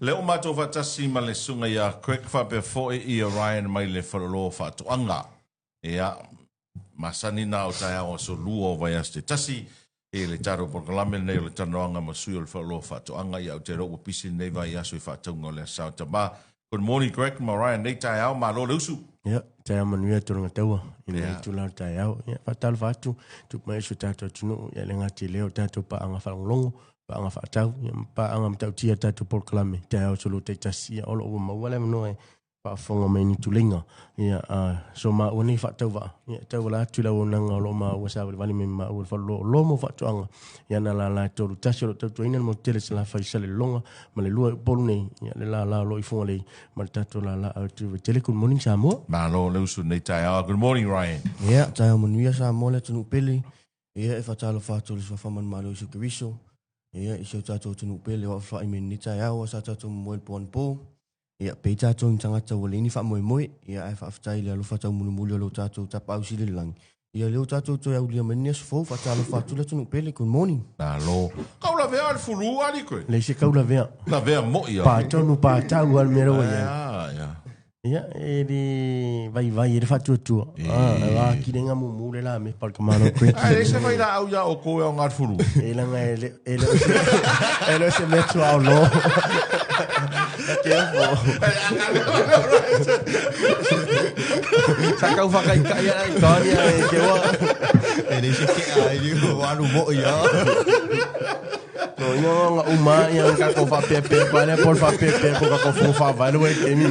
Lea ua matou faatasi ma le susuga ia Craig faapea foi ia Ryan mai le Faleoloa o Faatoaga. Ia, masani na o taeao aso lua o vaiaso te tasi i le tatou polokalame lenei o le talanoaga ma sui o le Faleoloa o Faatoaga. Ia, ou te iloa ua pisi lenei vaiaso i faatauga o le Aso Sa o Tama. Good morning Greg ma Ryan nei taeao, malo le usu. Ia, taeao manuia tulaga taua i lenei itula o le taeao. Ia, faatalofa atu, tupu mai i si o tatou atunuu, ia e le gata i lea o tatou paaga faalogologo, paaga faatau, ia ma paaga matautia o tatou polokalame, taeao sulu taitasi, ia o lo o ua maua le avanoa e faafofoga mai ni tuleiga. Ia, so maua nei faatauvaa, ia, e tauala atu i le auaunaga o lo o maua savalivali mai ma maua i le faleoloa o Lomo Faatoaga, ia na lala e 31 o lo o tautuaina le motu tele Salafai i Salelologa ma le lua i Upolu nei, ia, le lala o lo o i Fugalei ma le tatou lala atu i Vaitele. Good morning Samoa. Malo le usu nei taeao. Good morning Ryan. Ia, taeao manuia Samoa le atunuu pele. Ia, e faatalofa atu i le Suafa Manumalo Iesu Keriso. Ia, i si o tatou atunuu pele o a'u mai lenei taeao sa tatou momoe i le po anapo. Ia, pei tatou ni tagata ua leai ni faamoemoe. Ia, ae faafetai i le alofa taumolimoli o lo tatou Tapaau Sili i le lagi. Ia, lea ua tatou toe aulia mai lenei aso fou. Faatalofa atu le atunuu pele. Good morning. Malo. Kau lavea le fulu ali koe. Leai se kau lavea. Lavea moi a. Patonu patau a le mea la ua i ai. Ah, ia. Ia, e le vaivai e le faatuatua. Ah, e va kile nga mumu le la me pal kamalo koe. Ai le se fai la au ia o koe o ngā fulu. E langa e le e le e le se me tua o lo. Careful. Sa kau whakaikai ana i tānia e te wa. E le se ke a i o alu mo ia. No inga nga uma ia ka ko whapepe pa le pol whapepe ko ka ko fo wha le wei kemi.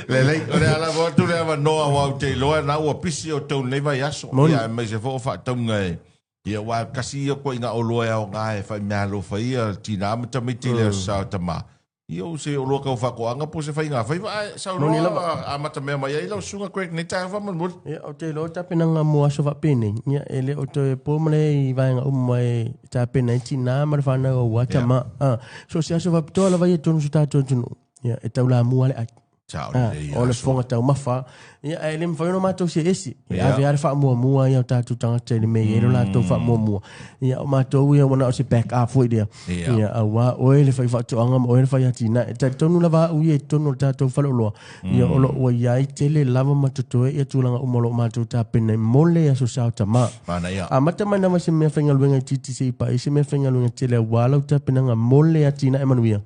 Le lei, o le ala vo atu le ava noa wa au te iloa na ua pisi o tau nei vai aso. Ia mai se fo whaataunga e. Ia wa kasi ia ko inga o loa e au ngā e whai mea alofa ia tina ma tamaiti le sa tama. Ia o se o loa kau whakoanga po se whai ngā whai wa sa Moni loa lava. a mata mea mai ai lau susuga Craig nei taeao faamolemole. Ia, ou te iloa tapenaga mo aso faapenei. Ia, e le o toe po ma le i vaega uma e tapena ai tinā ma le fanau aua tama. Ah, so se aso faapitoa lava ia i totonu o so tatou atunuu. Ia, e taulamua le ai. Sao Ah, lelei o le aso. fofoga taumafa. Ia, ae le mafai ona matou seese. E ave lava le faamuamua ia o tatou tagata i le mea e i ai lo latou faamuamua. Ia, o matou ia ua na o se back up foi lea. Ia, auā oe le faifaatoaga ma oe le faiatinae. E talitonu lava au ia i totonu o le tatou faleoloa. Ia, o lo o ua i ai tele lava ma totoe ia tulaga uma o lo o matou tapena ai mo le Aso Sa o Tama. Manaia. Amata mai lava se meafaigaluega itiiti seia paia se meafaigaluega tele auā lau tapenaga mo le atinae manuia.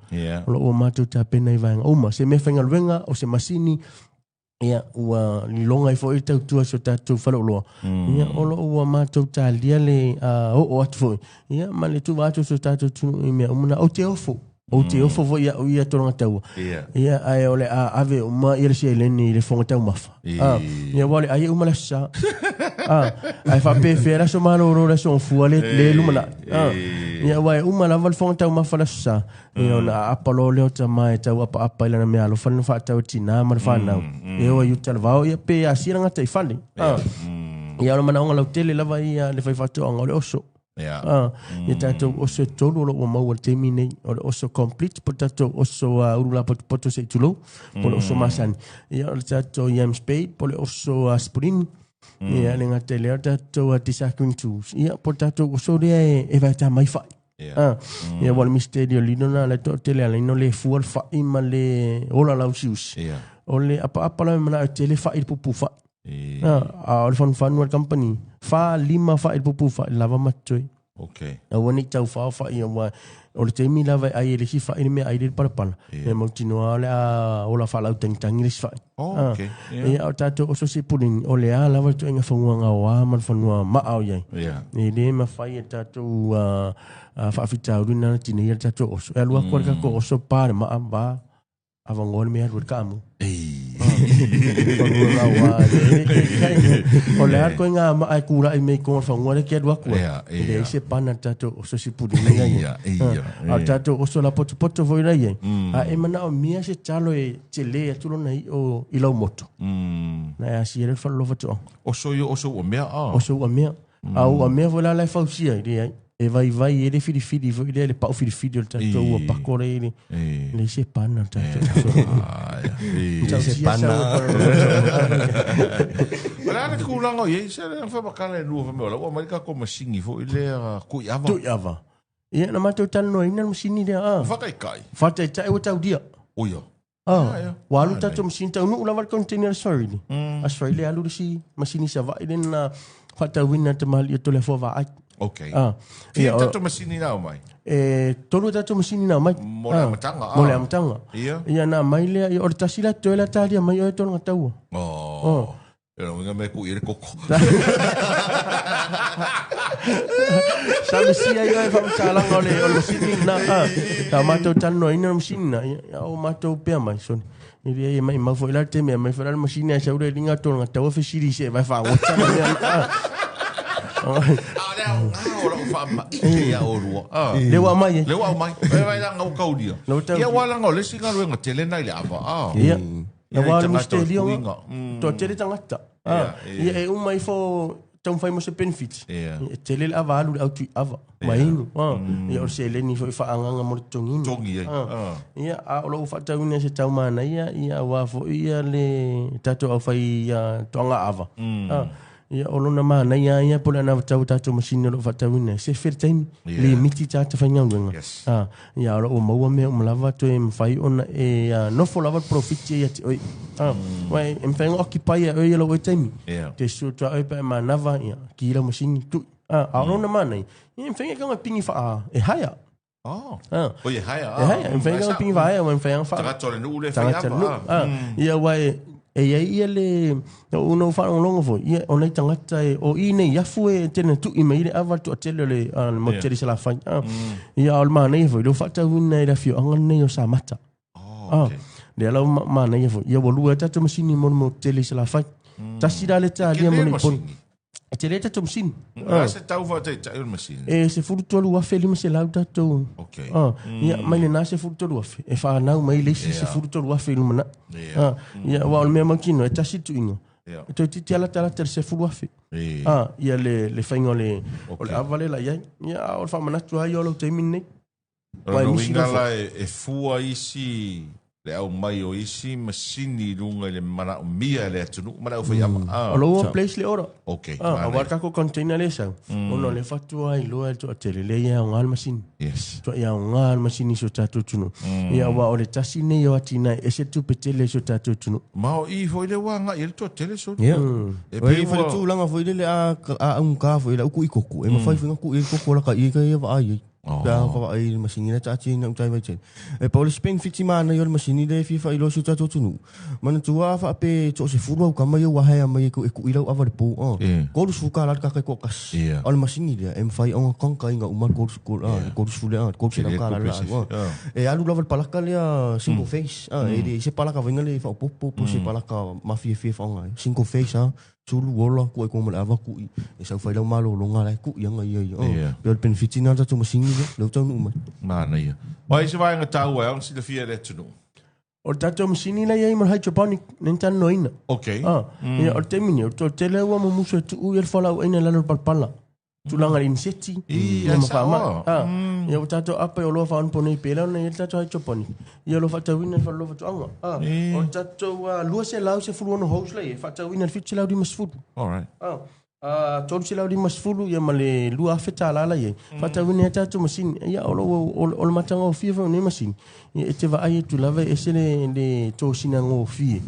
O lo o ua matou tapena i vaega uma. Se meafaigaluega, o se masini, ia, ua liloga ai foi le tautua i si o tatou faleoloa. Ia, o lo o ua matou talia le oo atu foi, ia, ma le tuva atu o si o tatou atunuu i mea uma na. Ou te ofo, ou te ofo foi iaʻu ia tulaga taua. Ia, ae o le a ave uma ia le seleni i le fofoga taumafa. Ia, aua o le ai e uma le aso sa. Ae faapefea le aso malolo, le aso gafua le, le lumanai. Ia, aua e uma lava le fofoga taumafa le aso sa. Ia ona aapa loa lea o tama e tau apaapa i lana meaalofa lena faatau e tinā ma le fanau. E o ai i uta le vao, ia pe asia le gataifale. Ia o le manaoga lautele lava ia le faifaatoaga o le oso. Ia tatou oso e tolu o lo o ua maua i le taimi nei. O le oso complete po o le tatou oso ulu lapotopoto se i tulou, po o le oso masani. Ia o le tatou yam spade po o le oso sipulini. Ia le gata i lea o le tatou desuckering tools. Ia po o le tatou oso lea e vaeata mai fai. Ia ua le misteri o lino na le toatele ala ino le fua le fai ma le ola lausiusi. O le apaapa lava e manao e tele fai le pupu fai. A o le fanufanua le company, fa lima fai le pupu fai lava ma totoe. Aua ne i tau fao fai aua o le taimi lava e ai e le isi fai le mea ai le palapala. E mautinoa o le a ola faalautagitangi le isi fai. Ia o tatou oso sipulini, o le a lava le ituaiga fanua gaoa ma le fanua maa o i ai. E le mafai e tatou faafitauli na ona tineia le tatou oso. E alu atu lava le tatou oso pa le maa va avanoa le mea e alu ai le kaamu. Fanua gaoa. O le a le ituaiga maa e kula'i mai i totonu o le fanua lea e te alu atu ai. E leai se pana i le tatou oso sipulini la i ai. A o le tatou oso lapotopoto foi la i ai, a e manaomia se talo e tele atu lona i'o i lau moto, na e asia ai le faleoloa faatoaga. Oso ia, oso ua mea a? Oso ua mea. A ua mea foi la la e fausia ai, leai. E vaivai ai le filifili foi lea, le pau filifili o le tatou ua pako lea i le, leai se pana le tatou oso. Se pana. O le a le tulaga o i ai, se le fai makala e lua, fai mai o la ua aumai le tatou masini foi lea, tuiava. Tuiava. Ia, na matou talanoaina le masini lea, a. Faataitai. Faataitai ua taulia. Oia. Ah, ua alu tatou masini taunuu lava le container i Australia. Australia alu le isi masini i Savaii lea na faatauina e le tamalii o Toleafoa Vaai. Okay. Ah, Fia ia, o- tatou masini na aumai? E tolu a tatou masini na aumai. Mo le amataga, ah. Mo le amataga. Ia. Ia na aumai lea, ia, o le tasi la totoe la talia mai oe tolaga taua. Oh. E lona uiga mea e ku'i ai le koko. Sa misia ai oe faamatalaga o le o le masini lena. Ah, sa matou talanoaina le masini lena, ia, ia o matou pea mai soni. E leai e maimau foi la le taimi, aumai foi la le masini ae sau le liga tolaga taua fesili se e vae fagota ma mea na. Ah. A o le aoga o lau faamaite ia oulua. Ah. Lea ua aumai e. Lea ua aumai. E vai la ngau kaulia. Lea ua taulia. Ia ua langa o le isi galuega tele na i le ava. Ah. Ia. Ia Aua o le tagata o le mistelio puiga. Toatele tagata. Ia e uma ifo taumafai mo se benefit. E tele le ava alu i le au tuiava ma inu. Ia o le seleni foi faaagaaga mo le totogiina. Totogi ai. Ia a o lo o faatauina e se tau manaia ia aua foi ia le tatou aufai toaga ava. Ia, o lona manaia ia po o le anavatau o tatou masini o lo o faatauina e sefe le taimi, Yeah. limiti tagata faigaluega. Yes. Ah, ia, o lo o ua maua mea uma lava toe mafai ona e nofo lava le profiti ia te oe. Ah, mm. e mafai ona occupy e oe ia lou oe taimi. Yeah. Te sua tua oe pe a e manava, ia, ki lau masini, tui. Ah, a o lona manaia, ia, e mafai ona pigi faa, e hire. Oh. Ah. O e hire. E hire, e mafai ona pigi faa hire, e mafai ona faa. Tagata o le nuu le fai Tagata ava. nuu. Ah. Ia aua e e i ai ia le o una u faalogologo foi, ia o nai tagata e o i nei afu e tele na tui mai le ava le toatele o le a le motu tele i Salafai. Ah. Ia a o le manaia foi, lea ua faatauina e le afioaga lenei o Samata. Oh, Ah. okay. Lea la ua manaia foi, ia ua lua ai tatou masini mo le motu tele i Salafai. Tasi la le talia mo Tele le Upolu. masini. E tele tatou masini. O le a se tau faataitai o le masini? E 13,500 tatou. Okay. Ah, ia, mai lena 13,000. E fanau mai le isi 13,000 i lumanai. Yeah. Ah, ia, aua o le mea mautinoa, e tasi le tuuina. Yeah. E toeitiiti lava latalata i le 10,000. E. Ah, ia le faiga o le, o le ava lea la i ai. Ia, a o le faamanatu lava ia o lou taimi lenei. O Wai, lona misi uiga nofo. la e fua isi le aumai o isi masini i luga i le manaomia e le atunuu ma le aufaiava. Ah. O lou place le order. Okay. Ah, manaia. aua le tatou container lea e sau. Ona o lea faatoa iloa e le toatele lea e aoga le masini. Yes. Toa e aoga le masini i si o tatou atunuu. Ia, aua o le tasi nei o atinae e ese le tupe tele i si o tatou atunuu. Ma o i foi lea ua agai ai le toatele soli. Ia. E O pei i foi le ua tulaga foi lele a a augata foi i lau kui koko. E mafai foi ona kui ai le koko la ka i ka ia vaai ai. Pe a ka vaai i le masini lea taatia ina utai vaitele. E pau le spend fiti manaia o le masini lea e fia faailoa i si o tatou atunuu. Manatua a faape toasefulu au kama ia ua haea mai e kui lau ava le po. 30 tala le kaka i toatasi. Yeah. O le masini lea e mafai ona kankaina uma le 30 lea, 300 tala le alu. E alu lava le palaka lea single face. E le se palaka vainga le faaopoopo po o se palaka mafiafia e faaaoga ai. Single face lava. Sulu ola ku ai koma le ava kui e sau fai lau malologa la e kui anga ia ia. Yeah. Pe o le benefit na tatou masini lea, lea ua taunuu mai. Manaia. O ai se vaega taua e ao ona silafia e le atunuu? O le tatou masini la e i ai ma le hydroponic, lea na talanoaina. Okay. Ah, ia, o le taimi nei, o le toatele ua mumusu e tuu ia le fualaauaina i lalo o le palapala. Tulaga i le iniseti, I, ia ai ma sao faamai. ah. Ah, ia ua tatou apa i oloa faaonaponei pe la ona i ai le tatou hydroponic. Ia o lo o faatauina i le faleoloa faatoaga. Ah, o le tatou 216 hose la i ai, e faatauina i le 750. All right. Ah, ah, 350 ia ma le $2,000 la i ai. Faatauina ai tatou masini. Ia o lo o o le matagofie foi o nei masini. Ia e te vaai atu lava e ese le le tosina gofie.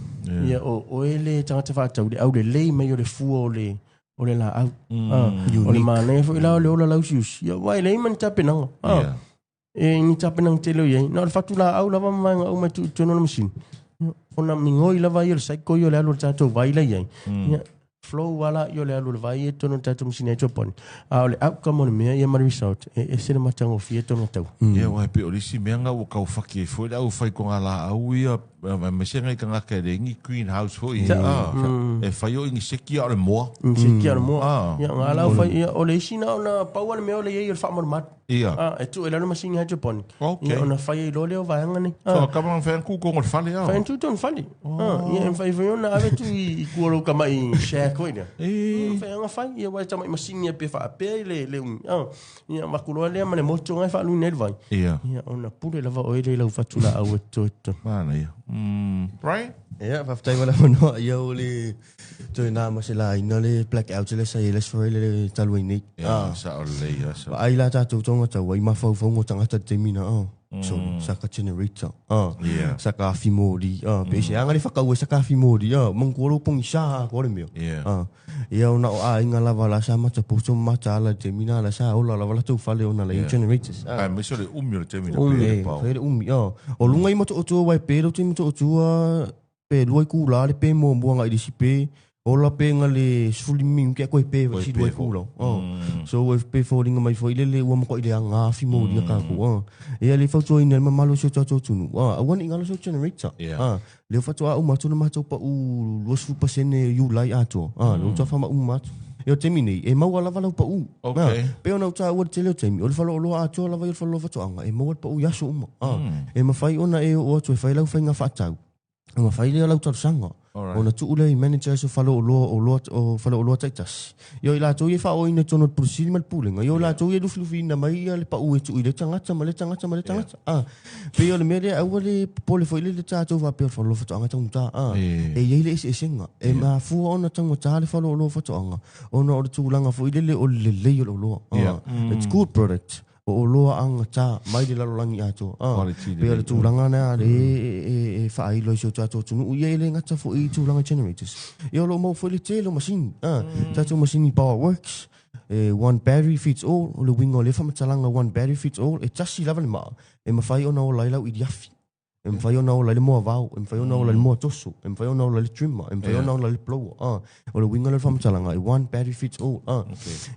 Ia o oe le tagata faatau le aulelei mai o le fua o le o le laau. Ah, o le manaia foi la o le ola lausiusi. Ia aua e leai ma ni tapenaga. Ah, Yeah. e ni tapenaga tele o i ai. Na o le fatu laau lava ma vaega uma e tuu i totonu o le masini. Ia, ona migoi lava ia o le cycle ia o le alu o le tatou vai la i ai. Ia, flow ala ia o le alu o le vai ia i totonu o le tatou masini hydroponic. A o le outcome o le mea ia ma le result, e ese le matagofie tona tau. Ia, aua e pei o le isi mea nga ua taufaki ai foi le aufai kogalaau ia, aemaise ngai tagata e leai ni greenhouse foi ia, ah, e fai o iniseki a o le moa. Iniseki a o le moa. Ah. Ia, nga la au fai, ia, o le isi na ona pau lava le mea o le i ai o le faamalumalu. Ia. Ah, e tuu i lalo masini hydroponic. Okay. Ia, ona fai ai loa lea o vaega nei. So, Ah. kama na fai ku kongo le fale ao. Fai atu tonu fale. Ah, ia, e mafai foi ona ave atu i kua o lou tamai shack foi lea. E. Fai anga fai, ia aua e tamai masini ia pe faapea i le le umi. Ah, ia makuloa lea ma le moto ngai faaluina ai le vai. Ia. Ia, ona pule lava oe lea i lau fatu laau e totoe tonu. Manaia. Right? Ia, faafetai mo le avanoa. Ia o le toe na ma se laina le blackout le sa i le sfore le talu ai nei. Ia, sao lelei, ia, sao. Vaai la tatou tagata ua i mafaufauga o tagata i le taimi na, ah. Sorry, saka generator, ah. Yeah. Saka afi moli, ah. Pe se anga le whakau e saka afi moli, ah. Mangu oro pongi sa ko le mea. Yeah. Ah. Ia ona o aiga lava la sa mata poso mata ala te mina la sa ola lava la tau fale ona la Yeah. generators. Ah. Ai, mai so le umi o le taimi na Umi, pe le eh, pao. fai le umi, ah. O lunga i Motootua wai pe lo te Motootua, pe lua i kula le pe muamua ngai le isi pe, ola pe nga le 15 ke koe pe Koe si pe lua i fo. kula. Ah. So e pe fōringa mai foi lele ua mako'i le aga afi moli a kākou. Ah. Ia le fautuaina le mamalo o si o tatou atunuu. Ah, aua ne i galo sau generator. Yeah. Ah, lea faatoa uma atu le matou pa'u 20% Iulai atoa. Ah, lea ua faamauma atu. Ia o le taimi nei, e maua lava lau pa'u. Okay. Ah, pei ona ou taua le tele o taimi, o le faleoloa atoa lava ia o le faleoloa faatoaga, e maua le pa'u i aso uma. Ah, e mafai ona e oo atu e fai lau faiga faatau. E mafai lea lau talosaga. Alright. Ona tuu lea i managers o faleoloa o oloa o faleoloa taitasi. Ia o i latou ia e faaooina i totonu o le Pule Sili ma le Pulega. Ia o latou ia e lufilufiina mai ia le pau e tuu i lea tagata ma lea tagata ma lea tagata. Ah, pei o le mea lea aua le popole foi lele tatou faapea o le faleoloa faatoaga e taugata. Ah, Eh. e i ai le eseesega. E mafua ona taugata le faleoloa faatoaga ona o le tulaga foi lele o le lelei o le oloa. Ah, Yeah. it's good product. O oloa agata mai le lalolagi atoa. Ah, Quality pei o le lelei. tulaga lena le e faailo i si o tatou atunuu. Ia e le gata foi i tulaga generators. Ia o loo maua foi le tele o masini. Ah, tatou masini Power Works. E, one battery fits all. O le uiga o lea faamatalaga one battery fits all. E tasi lava le maa. E mafai ona ola ai lau iliafi. E mafai ona ola ai le moa vao. E mafai ona ola ai le moa toso. E mafai ona ola ai le trimmer. E mafai ona ola ai le blower. Ah, o le uiga lea o le faamatalaga e one battery fits all. Ah,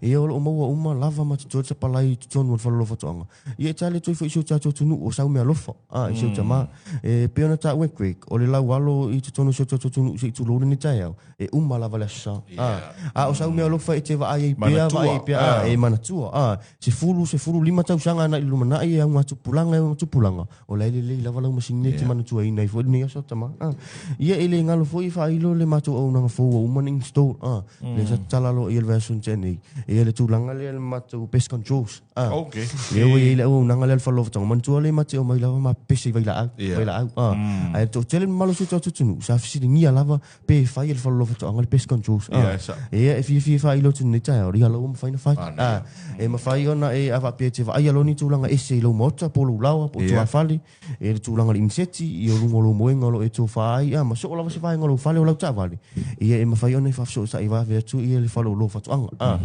ia o loo maua uma lava ma totoe le sapalai i totonu o le faleoloa faatoaga. Ia e tali atu ai foi i si o tatou atunuu o sau meaalofa. Ah, i si o tamā. E pei ona taua e Greg, o le laualo i totonu o si o tatou atunuu se'i tulou lenei taeao, e uma lava le aso sa. Ah, a o sau meaalofa e te vaai ai pea, Manatua. vaai ai pea, ah, e manatua. Ah, 10, 15 tausaga agai i le lumanai e augatupulaga, e augatupulaga. O la e lelei lava lau masini nei e te manatuaina ai foi lenei aso tamā. Ah, ia e le galo foi faailo le matou auaunaga fou ua uma ona install. Ah, lea sa tatala loa ia le vaiaso na tea nei. Ia le tulaga lea le matou pest controls. Ah, Okay. lea ua iai le auaunaga lea le faleoloa manatua le ma te omai lava ma pese i vailaau, Yeah. vailaau. Ah, ae toatele le mamalu o si o tatou atunuu sa fesiligia lava pe e fai e le faleoloa faatoaga le pest controls. Ah, Yeah, sa. ia e fiafia faailo atu lenei taeao, ia la ua mafai ona fai. Ah, Ah, e mafai ona e a faapea e te vaai aloa ni tulaga ese i lou maota po o lou laoa po o Yeah. tuafale, e le tulaga le inseti i o luga o lou moega o loo e tofā ai, ah, ma soo lava se vaega o lou fale o lau taavale. Ia e mafai ona e faafesootai vave atu ia le faleoloa faatoaga. Ah,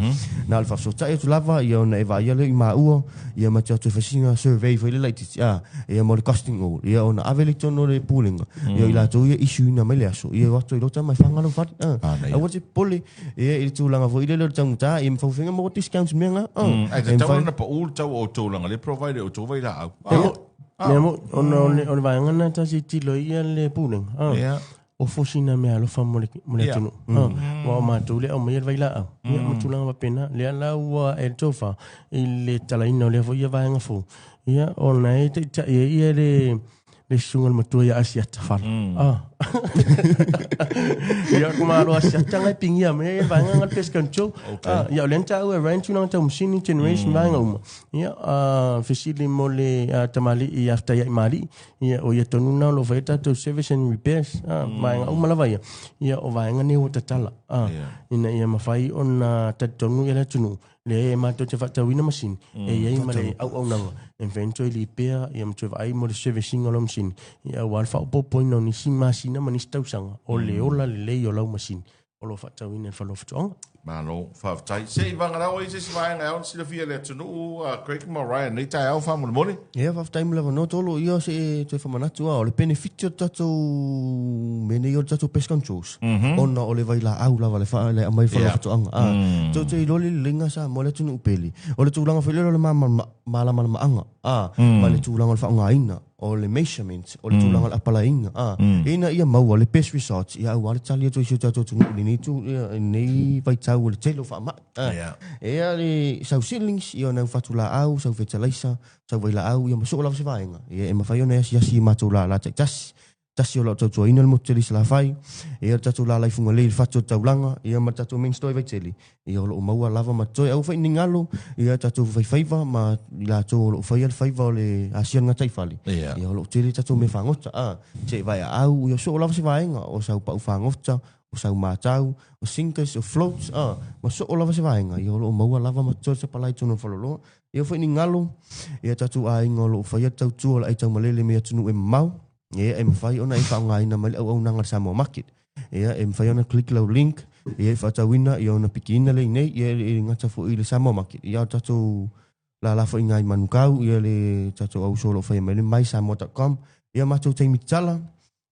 na o le faafesootai atu lava ia ona e vaaia lea i maua, ia ma te atu e fai sina survey foi le laitiiti. Ah, ia mo le costing o, ia ona ave le i totonu o le pulega. Ia i latou ia issue ina mai le aso, ia o atu ai loa tama e faga lau fale. Ah, Ah, na ia. aua te popole, ia i le tulaga foi lele o le taugata, ia mafaufaiga maua discounts mea ga. Ah, Ai, e tatau mafai- ona pa'u le tau o outou laga le provide e outou vailaau. Mea mo, ona o le o le vaega lena tasi i tilo ai ia le pulega. Ah. Yeah. O fosina mea alofa mo le mo le Yeah. atunuu. Ah, ua o matou lea aumaia le vailaau. Ia ma tulaga faapena. Lea la ua e le tofa i le talaina o lea foi ia vaega fou. Ia ona e taitai ai ia le le susuga le matua ia Asiata fala. Ah. Ia ko malo Asiata ngai pingia me ia vaega nga le pest control. Ah, ia o lea na taua e Ryan tulaga tau masini generation vaega uma. Ia ah, fesili mo le ah, tamalii after ia i mali'i. Ia o ia tonu na o lo fai tatou service and repairs. Ah, vaega uma lava ia. Ia o vaega nei ua tatala. Ah, Yeah. ina ia mafai ona talitonu ia le atunuu. Lea e matou te faatauina masini. E iai ma le auaunaga. E mafai ona toe lipea, ia ma toe vaai mo le servicing o lau masini. Ia aua le faaopoopoina o nisi masina ma nisi tausaga. O le ola lelei o lau masini. O lo o faatauina e le faleoloa faatoaga. Malo, faafetai. Se i vagalau ai se isi vaega e ao ona silafia e le atunuu, ah, Craig ma Ryan, nei taeao faamolemole. Ia, faafetai mo le avanoa tolo. Ia se e toe faamanatu a, o le benefit o le tatou mea nei o le tatou pest controls. Ona o le vailaau lava le faa le aumai Yeah. faleoloa faatoaga. Ah, tou te iloa le leleiga Samoa le atunuu pele. O le tulaga foi lea o le malamalamaaga. Ah, ma le tulaga o le faaaogaina, o le measurement, o le tulaga o le apalaiga. Ah, ina ia maua le best results, ia aua le tali atu i si o tatou atunuu i lenei tu, ia, i lenei vaitau o le tele o faamai. Ah, Yeah. Ea le sau seedlings, ia ona ufatulaau, sau fertilizer, sau vailaau, ia ma soo lava se vaega. Ia e mafai ona e asiasi i matou lala taitasi. tasi o lo o tautuaina le motu tele i Salafai, ia le tatou lala i Fugalei i le fatu o le taulaga, ia ma le tatou main store i Vaitele, ia o lo o maua lava ma totoe. Aua foi ne i galo, ia tatou faifaiva ma i latou o lo o faia le faiva o le asia o le gataifale, ia o lo o tele tatou mea fagota, a, se vaeaau, ia soo lava se vaega, o sau pau fagota, o sau matau, o sinkers, o floats, a, ma soo lava se vaega, ia o lo o maua lava ma totoe le sapalai i totonu o le faleoloa. Ia foi ni galo, ia tatou aiga o lo o faia le tautua o le aitaumalele me atunuu e mamao, ia e mafai ona e faaaogaina mai le auaunaga a le Samoa Market. Ia e mafai ona click lau link, ia e faatauina, ia ona pikiina lea i inei, ia e gata foi i le Samoa Market. Ia o tatou lala foi i Manukau, ia le tatou auso o lo o faia mai le mysamoa.com. Ia matou taimi tatala,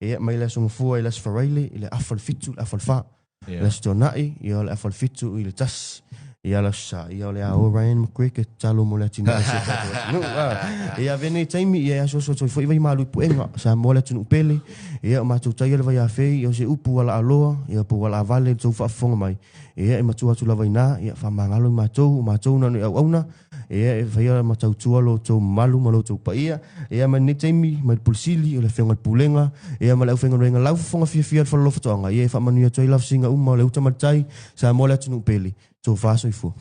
ia mai le Aso Gafua i le Aso Faraile, i le afa le 7, le afa le 4. Le Aso Toonai, ia o le afa le 7 i le 1. Ia le Aso Sa, ia o le a o Ryan McGregor tatalo mo le atinae o si o tatou atunuu. Ia avea nei taimi, ia e asuasu atu ai foi vai malu i puega, Samoa le atunuu pele, ia o matou taia le vaiafei, ia o se upu ua laaloa, ia po ua laavale le tou faafofoga mai, ia e matua atu lava i ina, ia faamagalo i matou, o matou na o ni auauna, Ia, e faia ma tautua lo outou mamalu ma lo outou paia. Ia, ma lenei taimi, mai le Pule Sili, o le Afioga i le Pulega, ia ma le aufaigaluega lau fofoga fiafia o le Faleoloa Faatoaga, ia e faamanuia atu ai lavasiga uma o le uta ma le tai, Samoa le atunuu pele, tofa soifua.